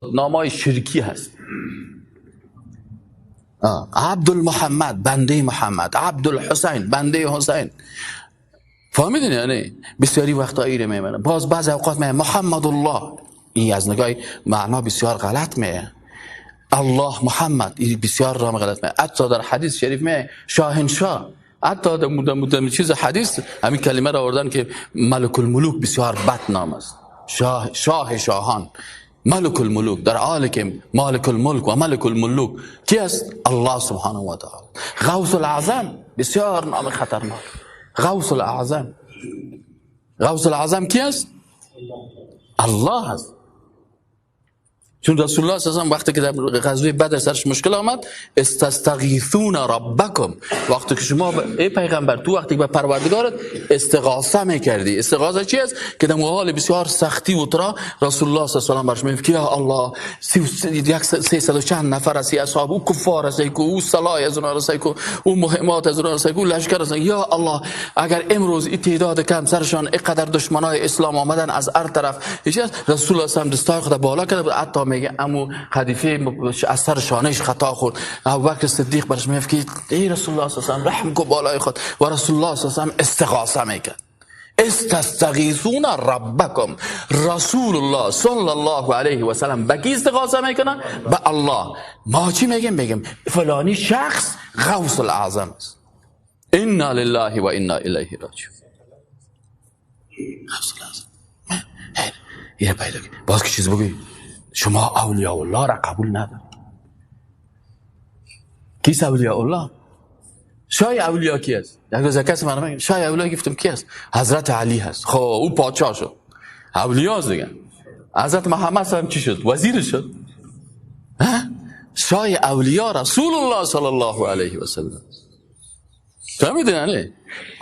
نامای شرکی هست. عبدالمحمد بنده محمد، عبدالحسین بنده حسین. فهمیدین یعنی بسیاری وقتا ایره میمنه. باز بعضی اوقات میگه محمد الله، این از نگاه معنا بسیار غلط میه. الله محمد، این بسیار رام غلط میه. حتی در حدیث شریف میه شاهنشاه، حتی در چیز حدیث همین کلمه را آوردن که ملک الملوک بسیار بد نام است. شاه، شاه شاهان، ملک الملوک، در حالی که مالک الملک و ملک الملوک کی است؟ الله سبحانه و تعالی. غوث الاعظم بسیار نام خطرناک. غوث الاعظم، غوث الاعظم کی است؟ الله است. چون رسول الله صلی الله علیه و وقتی که در غزوه بدر سرش مشکل آمد، استستغیثون ربکم، وقتی که شما ای پیغمبر تو وقتی که به پروردگارت استغاثه میکردی، استغاثه چی است؟ که در حال بسیار سختی و ترا رسول الله صلی الله علیه و برش میگفت که یا الله 300 چند نفر از اصحاب او کفار است که او سلاح از اونها رسید که او مهمات از اونها رسید که او لشکر است، یا الله اگر امروز این تعداد کم سرشان اینقدر دشمنای اسلام آمدن از هر طرف، چی است؟ رسول الله صلی الله علیه و دستای خود بالا کرده بود، حتی میگه امو خلیفه از سر شانهش خطا خورد. ابوبکر صدیق برش میگفت که ای رسول الله صلی الله علیه و رحم کو بالای خود، و رسول الله صلی الله علیه و استغاثه میکرد. استستغیثون ربکم، رسول الله صلی الله علیه و سلم به کی استغاثه میکنه؟ به الله. ما چی میگیم؟ میگیم فلانی شخص غوث الاعظم است. انا لله و انا الیه راجعون. غوث الاعظم یه پیدا باز که چیز بگی شما اولیاء الله را قبول ندارید. کیست اولیاء الله؟ شاه اولیا کی است؟ یک روز کسی من میگه شاه اولیا، گفتم کی است؟ حضرت علی هست. خب او پادشاه شد، اولیا است دیگه. حضرت محمد صلی چی شد؟ وزیر شد. شاه اولیا رسول الله صلی الله علیه و سلم. فهمیدین؟ یعنی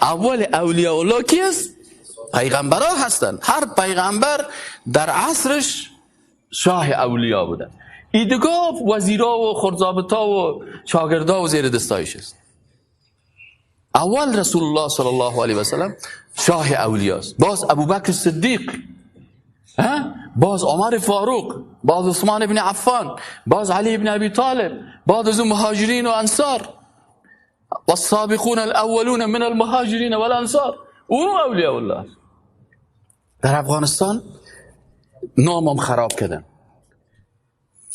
اول اولیاء الله کی است؟ پیغمبرها هستند. هر پیغمبر در عصرش شاه اولیا بوده. ایدگاه وزیرا و خردزابطا و شاگردا و زیر دستایش است. اول رسول الله صلی الله علیه و سلم شاه اولیاست، باز ابوبکر صدیق، باز عمر فاروق، باز عثمان ابن عفان، باز علی ابن ابی طالب، باز از مهاجرین و انصار، والسابقون الاولون من المهاجرین والانصار، اونو اولیاء الله. در افغانستان نامم خراب کردن.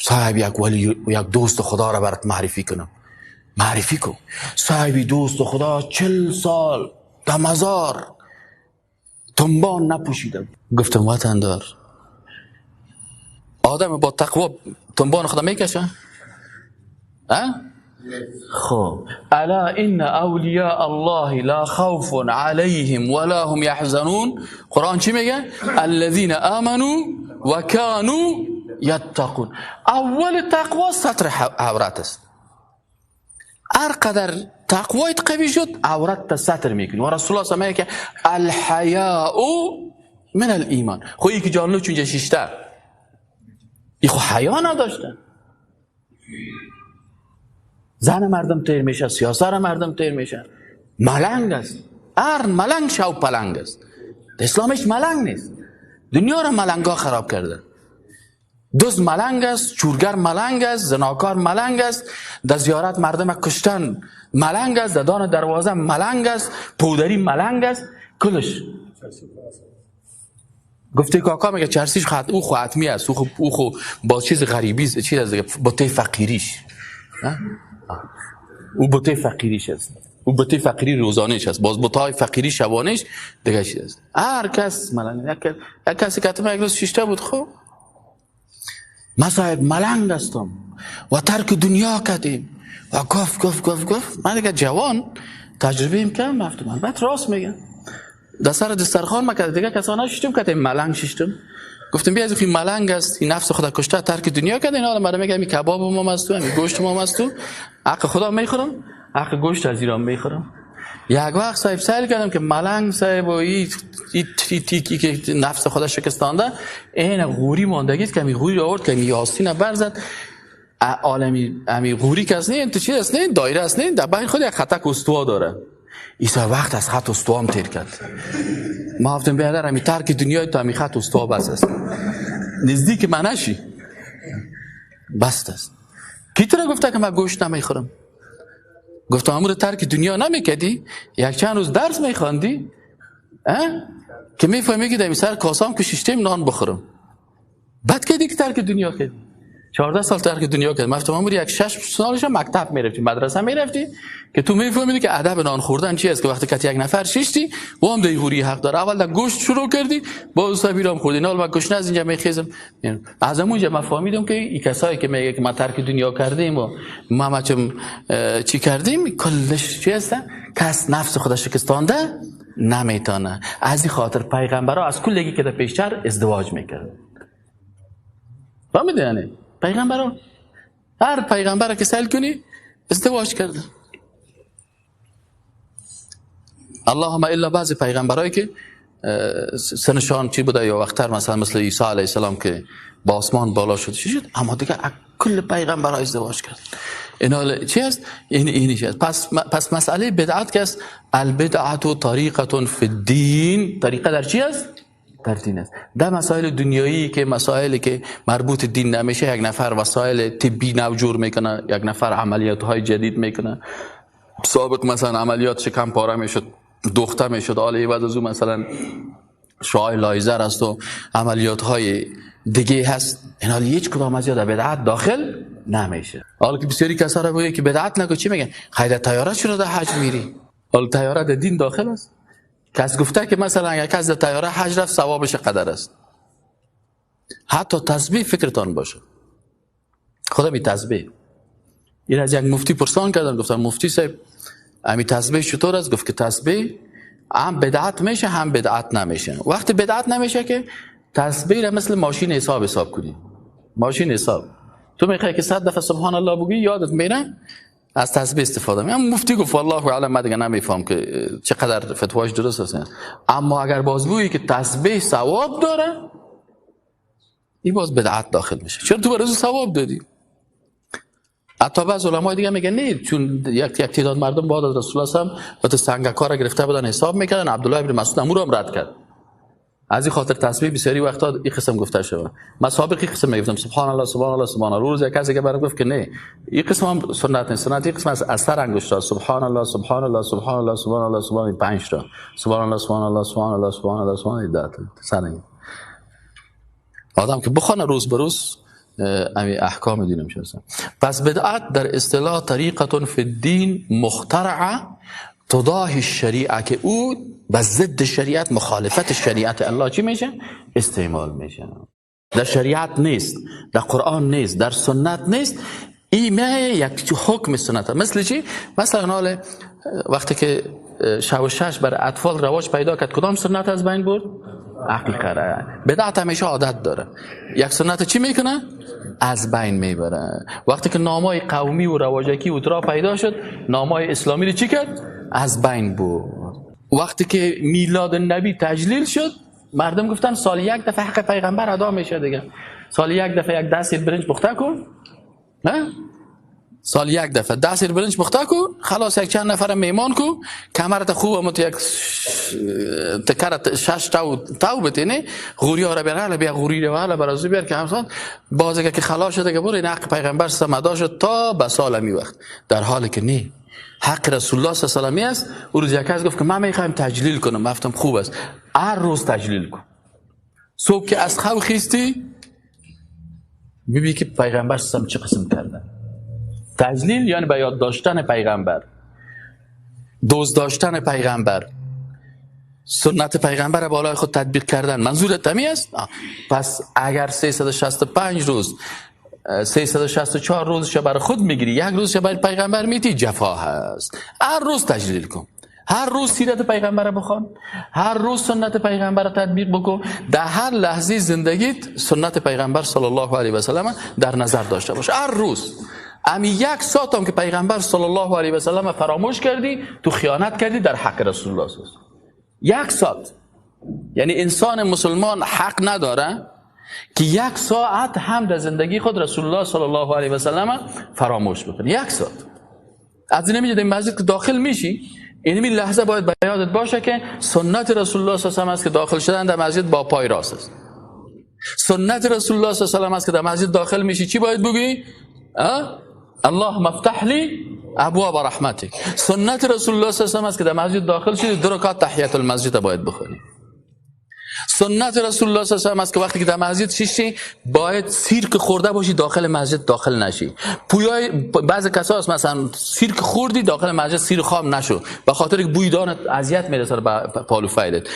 صاحب یک ولی و یک دوست خدا را برات معرفی کنم. معرفی کن. صاحبی دوست خدا 40 سال در مزار تنبان نپوشیده. گفتم وطن دار، آدم با تقوا تنبان خدا میکشه؟ خب الا ان اولیاء الله لا خوف علیهم ولا هم یحزنون. قرآن چی میگه؟ الذین آمنوا و کانوا یتقون. اول تقوا ستر عورت است. هر قدر تقوایت قوی شد عورت ستر میکنی. و رسول الله صلی الله علیه و که الحیاء من الایمان. خب یکی که جانلو چونجا شیشته ای خو حیا نداشته، زن مردم تیر میشه، سیاست مردم تیر میشه، ملنگ است. هر ملنگ شو پلنگ است. اسلامش ملنگ نیست. دنیا را ملنگا خراب کرده. دزد ملنگ است، چورگر ملنگ است، زناکار ملنگ است، در زیارت مردم کشتن ملنگ است، در دان دروازه ملنگ است، پودری ملنگ است، کلش. گفته کاکا میگه چرسیش خط او خو حتمی است، او خو با چیز غریبی است، چیز از دیگه، بوته فقیریش، او بوته فقیریش است، او بوته فقیری روزانهش است، باز بوته فقیری شبانهش دیگه چیز است. هر کس ملنگ. یک کسی که یک روز شیشته بود، خب من صاحب ملنگ هستم و ترک دنیا کردیم و گفت گفت گفت گفت. من دیگه جوان تجربه ایم کم رفتم، البته راست میگم. در سر دسترخوان ما کرد دیگه کسان نشستم که ملنگ ششتم. گفتم بیا از این ملنگ است، این نفس خدا کشته ترک دنیا کرد، اینا مردم میگه می کباب ما است تو، می گوشت ما است تو، حق خدا میخورم، حق گوشت از ایران میخورم. یک وقت صاحب سیل کردم که ملنگ صاحب و ای تیکی که نفس خدا شکستانده، این غوری ماندگی است که می غوری آورد که می یاسین برزد. عالمی امی غوری کس نه، تو چیز است نه، دایره است نه، در بین خود یک خطک استوا داره. ایسا وقت از خط استوا هم تیر کرد. ما گفتم بیادر امی ترک دنیای تو امی خط استوا بس است، نزدیک من نشی. بست است. کی تو را گفته که من گوشت نمیخورم؟ گفتم امور ترک دنیا نمیکردی؟ یک چند روز درس میخواندی که میفهمی که در سر کاسام که شیشتیم نان بخورم. بعد که دیگه ترک دنیا کردی. 14 سال ترک دنیا کرد. من گفتم امور یک 6 سالش مکتب میرفتی، مدرسه میرفتی که تو میفهمیدی که ادب نان خوردن چی است، که وقتی که یک نفر شیشتی و هم دیهوری حق داره. اول در گوشت شروع کردی، باز سبیرام خوردی. نه من گشنه از اینجا میخیزم. از اونجا من فهمیدم که این کسایی که میگه که ما ترک دنیا کردیم و ما ما چی کردیم، کلش چی هست؟ کس نفس خودش شکستانده نمیتونه. از این خاطر پیغمبرا از کل که در پیشتر ازدواج میکرد. فهمیدی؟ یعنی پیغمبرا هر پیغمبر که سأل کنی ازدواج کرده. اللهم الا بعضی پیغمبرایی که سنشان چی بوده یا وقتر، مثلا مثل عیسی علیه السلام که با آسمان بالا شد چی شد، اما دیگه کل پیغمبرا ازدواج کرد. اینا چی است؟ این چی است؟ پس مسئله بدعت که است، البدعت طریقه فی الدین. طریقه در چی است؟ در دین است. در مسائل دنیایی که مسائلی که مربوط دین نمیشه، یک نفر وسایل طبی نو جور میکنه، یک نفر عملیات های جدید میکنه. سابق مثلا عملیات شکم پاره میشد، دوخته میشد، حالا بعد از اون مثلا شعاع لایزر است و عملیات های دیگه هست. اینا هیچ کدام از یاد بدعت داخل نمیشه. حالا که بسیاری کسا را بگه که بدعت نگو، چی میگن؟ خیر طیاره چرا در حج میری؟ حالا طیاره در دین داخل است؟ کس گفته که مثلا اگر کس در طیاره حج رفت ثوابش قدر است. حتی تسبیح فکرتان باشه. خدا می تسبیح. این از یک مفتی پرسان کردن، گفتن مفتی صاحب امی تسبیح چطور است؟ گفت که تسبیح هم بدعت میشه هم بدعت نمیشه. وقتی بدعت نمیشه که تسبیح را مثل ماشین حساب کنی. ماشین حساب تو میخوای که 100 دفعه سبحان الله بگی یادت میره، از تسبیح استفاده میکنم. مفتی گفت والله اعلم، من دیگه نمیفهم که چقدر فتواش درست است، اما اگر بازگویی که تسبیح ثواب داره، این باز بدعت داخل میشه. چرا تو برای ثواب دادی؟ حتی بعض علمای دیگه میگن نه، چون یک تعداد مردم بعد از رسول الله صلی الله سنگکا را گرفته بودن حساب میکردن، عبدالله ابن مسعود امور هم رد کرد. از این خاطر تسبیح بسیاری وقتا این قسم گفته شده. من سابق این قسم میگفتم سبحان الله سبحان الله سبحان الله. روز یک کسی که برام گفت که نه، این قسم هم سنت نیست. سنت این قسم از اثر انگشت سبحان الله سبحان الله سبحان الله سبحان الله سبحان الله 5 تا سبحان الله سبحان الله سبحان الله سبحان الله سبحان الله 10 تا. آدم که بخونه روز به روز امی احکام دین میشه. پس بدعت در اصطلاح طریقه فی الدین مخترعه تضاهی الشریعه، که او به ضد شریعت، مخالفت شریعت الله چی میشه؟ استعمال میشه. در شریعت نیست، در قرآن نیست، در سنت نیست. این یک حکم سنت. مثل چی؟ مثلا حال وقتی که شب و شش بر اطفال رواج پیدا کرد، کدام سنت از بین برد؟ عقیقه را. بدعت همیشه عادت داره، یک سنت چی میکنه؟ از بین میبره. وقتی که نامای قومی و رواجکی و ترا پیدا شد، نامای اسلامی رو چی کرد؟ از بین برد. وقتی که میلاد نبی تجلیل شد، مردم گفتن سال یک دفعه حق پیغمبر ادا میشه دیگه، سال یک دفعه یک 10 سیر برنج پخته کن، نه؟ سال یک دفعه 10 سیر برنج پخته کن، خلاص یک چند نفر میمان کو، کمرت خوب هم تو یک تکرت 6 تاو بتینه، غوری ها را بیار، بیا غوری رو حالا برازو بیار که همسان باز که خلاص شده که برو این حق پیغمبر سمدا شد تا به سال می وقت، در حالی که نه، حق رسول الله صلی الله علیه و است. او روز یک کس گفت که من میخوایم تجلیل کنم، گفتم خوب است، هر روز تجلیل کن. صبح که از خواب خیستی میبینی که پیغمبر صلی چه قسم کرده. تجلیل یعنی به یاد داشتن پیغمبر، دوست داشتن پیغمبر، سنت پیغمبر بالای خود تطبیق کردن. منظور تمی است. پس اگر 365 روز 364 روزش برای خود میگیری، یک روزش برای پیغمبر میتی، جفا هست. هر روز تجلیل کن، هر روز سیرت پیغمبر بخوان، هر روز سنت پیغمبر تطبیق بکن. در هر لحظه زندگیت سنت پیغمبر صلی الله علیه و سلم در نظر داشته باش. هر روز امی یک ساعت هم که پیغمبر صلی الله علیه و سلم فراموش کردی، تو خیانت کردی در حق رسول الله صلی الله علیه و سلم. یک ساعت، یعنی انسان مسلمان حق نداره که یک ساعت هم در زندگی خود رسول الله صلی الله علیه و سلم فراموش بکنه. یک ساعت از این میگه مسجد که داخل میشی، این می لحظه باید به یادت باشه که سنت رسول الله صلی الله علیه و سلم است که داخل شدن در مسجد با پای راست است. سنت رسول الله صلی الله علیه و سلم است که در مسجد داخل میشی چی باید بگی؟ اللهم افتح لی ابواب رحمتک. سنت رسول الله صلی الله علیه و سلم است که در مسجد داخل شدی 2 رکعت تحیت المسجد باید بخونی. سنت رسول الله صلی الله علیه و سلم است که وقتی که در مسجد شیشتی باید سیر که خورده باشی داخل مسجد داخل نشی. پویای بعض کسا هست مثلا سیر که خوردی داخل مسجد سیر خام نشو، به خاطر که بوی دانت اذیت میرسه به پالو فایلت.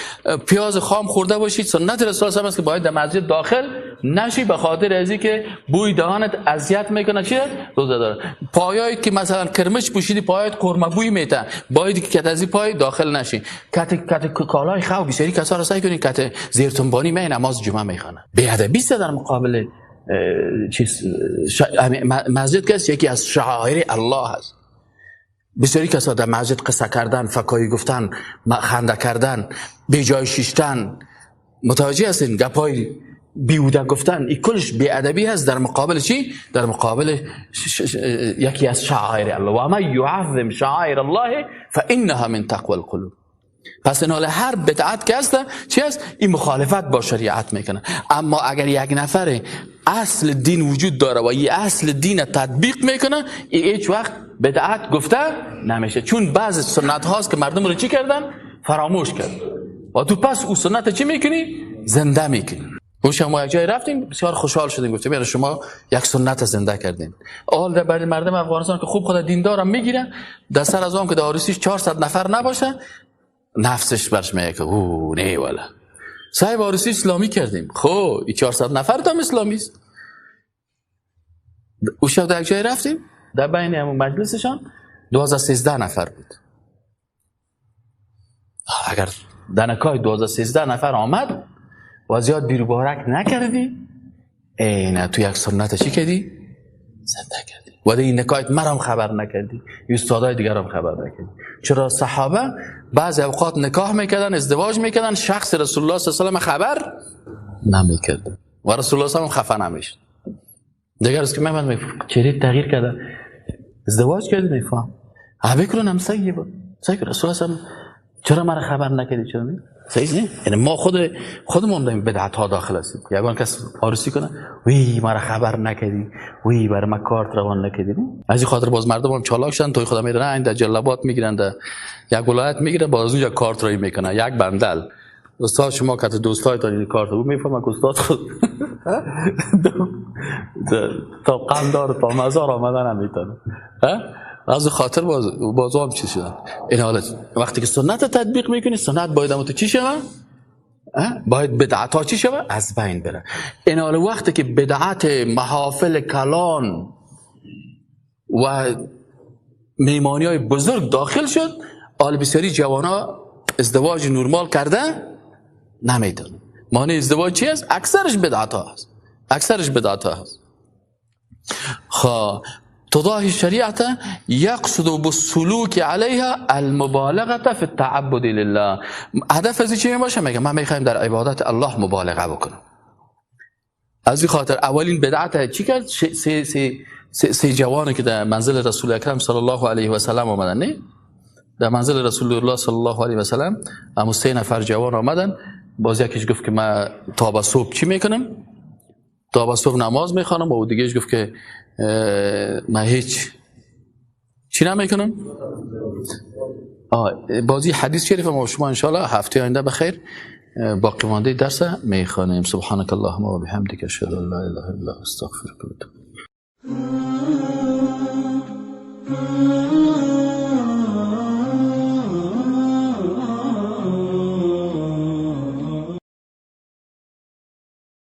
پیاز خام خورده باشی، سنت رسول الله صلی الله علیه و سلم است که باید در مسجد داخل نشی به خاطر از اینکه بوی دهانت اذیت میکنه. چیه؟ روزه داره. پایایی که مثلا کرمش پوشیدی پایات قرمه بوی میته، باید که کت پای داخل نشی. کت کت کالای خو بسیاری کسا را سعی کنی کت زیرتنبانی می نماز جمعه میخوانه. بی‌ادبی است در مقابل چیز مسجد که یکی از شعائر الله است. بسیاری کسا در مسجد قصه کردن، فکایی گفتن، خنده کردن، بی جای شیشتن، متوجه هستین، گپای بیهوده گفتن، این کلش بی‌ادبی هست در مقابل چی؟ در مقابل یکی از شعائر الله. و من یعظم شعائر الله فانها من تقوى القلوب. پس این حال هر بدعت که هست چی هست؟ این مخالفت با شریعت میکنه. اما اگر یک نفر اصل دین وجود داره و این اصل دین تطبیق میکنه، این هیچ وقت بدعت گفته نمیشه. چون بعض سنت هاست که مردم رو چی کردن؟ فراموش کردن. و تو پس او سنت چی میکنی؟ زنده میکنی. و شما یک جای رفتیم بسیار خوشحال شدیم، گفتیم یعنی شما یک سنت زنده کردین. حال در برای مردم افغانستان که خوب خود دیندارم میگیره، در سر از اون که در عروسیش 400 نفر نباشه نفسش برش میگه که او نه والا صاحب عروسی اسلامی کردیم. خب این 400 نفر تا اسلامی است. او شب در یک جای رفتیم، در بین همون مجلسشان 12-13 نفر بود. اگر در نکای 12-13 نفر آمد و زیاد بیروبارک نکردی، ای نه تو یک سنت چی کردی؟ زنده کردی. و این نکایت مرام خبر نکردی، استادای دیگرم خبر نکردی. چرا صحابه بعضی اوقات نکاح میکردن، ازدواج میکردن، شخص رسول الله صلی الله علیه و خبر نمیکرد و رسول الله صلی الله علیه و خفه نمیشد. دیگر است که من چهره تغییر کرده، ازدواج کردی میفهم ابکرون هم سیه بود. سیه رسول الله صلی چرا مرا خبر نکردی؟ چرا نه؟ صحیح نه؟ یعنی ما خودمون داریم بدعت ها داخل هستیم. یگان کس عروسی کنه وی مرا خبر نکردی، وی برای ما کارت روان نکردی. از این خاطر باز مردم هم چالاک شدن، توی خدا میدونن در جلابات میگیرن، در یک ولایت میگیرن، باز اونجا کارت رایی میکنن، یک بندل. استاد شما که دوستایتان این کارت رو میفهمه که استاد خود تا قندار تا مزار آمدن نمیتونه. از خاطر باز هم چی شدن این حالت. وقتی که سنت تطبیق میکنی، سنت باید هم تو چی شوه؟ باید بدعت ها چی شوه؟ از بین بره. این حال وقتی که بدعت محافل کلان و میمانی های بزرگ داخل شد، حال بسیاری جوان ها ازدواج نرمال کرده نمیتونه. معنی ازدواج چی است؟ اکثرش بدعت ها هست. اکثرش بدعت ها هست. خب تضاهي الشريعة يقصد بالسلوك عليها المبالغة في التعبد لله. هدف از چی میباشه؟ میگه من میخوایم در عبادت الله مبالغه بکنم. از این خاطر اولین بدعت چی کرد؟ سه جوانی که در منزل رسول اکرم صلی الله علیه و سلم آمدن، نه؟ در منزل رسول الله صلی الله علیه و سلم اما 3 نفر جوان آمدن. باز یکیش گفت که من تا به صبح چی میکنم؟ تا به صبح نماز میخوانم. و دیگهش گفت که من هیچ چی نمیکنم. بازی حدیث شریف ما شما انشاءالله هفته آینده بخیر باقی مانده درس میخوانیم. سبحانك اللهم و بحمدک اشهد ان لا اله الا انت استغفرک و اتوب.